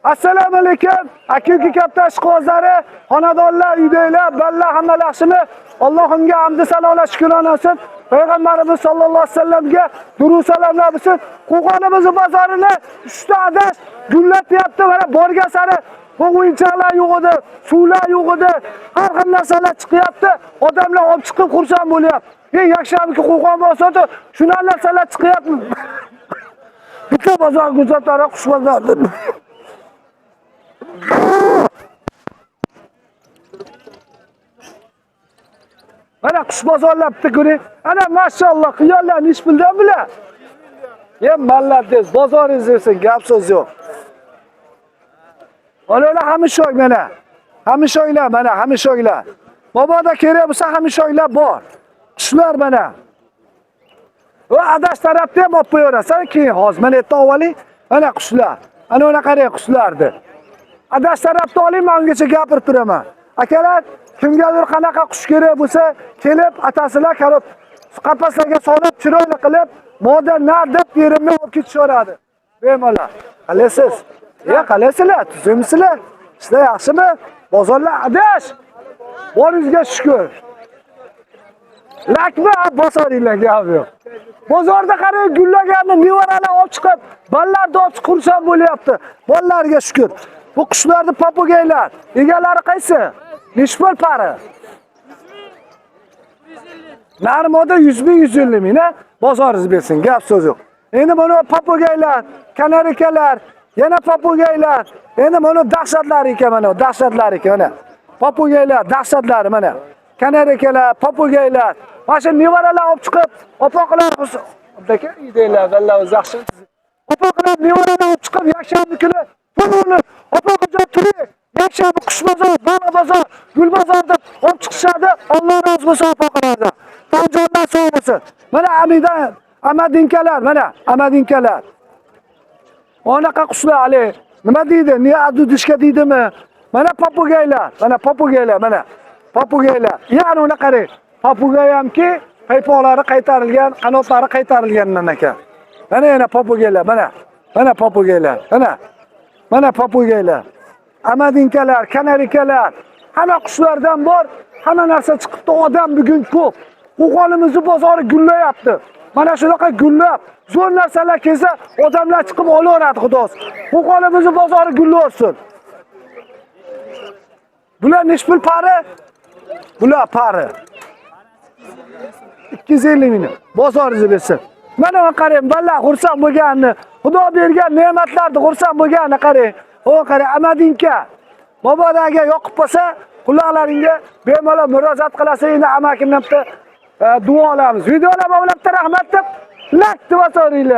Assalomu alaykum. Aka-uka katta ishqibozlari, xonadonlar, uydagilar, balla hamma yaxshimi? Allohimga hamd sanolar shukrona olsin. Payg'ambarimiz sollallohu alayhi vasallamga durud salomlar bo'lsin. Qo'qonimiz bozorini uchta adash gullatyapti. Mana borgan sari bu o'yinchoqlar yo'q edi, suvlar yo'q edi. Har xil narsalar chiqyapti. Odamlar olib chiqib xursand bo'lyapti. Yakshanba Qo'qon bozorida shunaqa narsalar chiqyapti. Bitta bozor guzatara qush bozori. Mana qush bozorlar bitta ko'ring. Ana mashalloh, qiyonlar nechi puldan bular? Malades, bozoringiz bersin, gap so'z yo'q. Mana hamishok mana. Hamishoklar mana, hamishoklar. Mabodo kerak bo'lsa hamishoklar bor. Qushlar mana. Va adash tarafda ham olib qo'yaverasan, keyin hozir mana yerda olib. Mana qushlar. Ana uni qarang qushlarni. Adash tarafda oling, men ungacha gapirib turaman. Akalar, kimgadir qanaqa qush kerak bo'lsa, kelib atasilar karib qafaslarga solib, chiroyli qilib, moda nar deb yerimni olib ketishaveradi. Bemalol. Qalaysiz? Ya qalaysizlar? Tuzukmisizlar? Ishlar yaxshimi? Bozorlar adash. Boringizga shukur. Lakma bosoringlar, gap yo'q. Bozorda qarang, gullaganni nevaralar olib chiqib, bolalarni olib chiqib xursand bo'lyapti. Bolalarga shukur. Bu qushlarni popugaylar. Egalari qaysi? Nechi pul pari? Narmoda 100 ming, 150 ming, ha? Bozoringiz bersin, gap so'z yo'q. Endi mana popugaylar, kanarikalar, yana popugaylar. Endi mana dahshatlari ekan mana, dahshatlari ekan mana. Popugaylar, dahshatlari mana. Kanarikalar, popugaylar. Mana shu nevaralar olib chiqib, opoqlar aka, uydanglar, vallahi o'zi yaxshi. Opoqlar nevaralar olib chiqib, yakshanba kuni turuni opoqajon turing. Yakshanba qush bozor, baliq bozor, gul bozor deb olib chiqishadi. Alloh rozi bo'lsin opoqalardan. Tanjonlar sog' bo'lsin. Mana Amida, amadinkalar, mana amadinkalar. Anaqa qushlar hali nima deydi? Ne adudishka deydimi? Mana popugaylar, mana popugaylar, mana popugaylar. Yana uni qarang. Popugay hamki paypoqlari qaytarilgan, qanotlari qaytarilgandan ekan. Mana yana popugaylar, mana. Mana popugaylar, mana. Mana popugaylar. Amadinkalar, kanarikalar, hamma qushlardan bor, hamma narsa chiqibdi. Odam bugun ko'p. Qo'qonimizni bozori gullayapti. Mana shunaqa gullab, zo'r narsalar kelsa, odamlar chiqib olaveradi, xudo. Qo'qonimizni bozori gullaversin. Bular nechi pul pari? Bular pari. 250 ming. Bozoringizni bersin. Mana buni qarang, bolalar xursand bo'lganini, Xudo bergan ne'matlarni xursand bo'lganini qarang. O qarang, amadinka. Mabodo agar yoqib qolsa, quloqlaringga bemalol murojaat qilasan, endi amakimdan bitta duo olamiz. Videolar bilan rahmat deb lak deb bosaveringlar.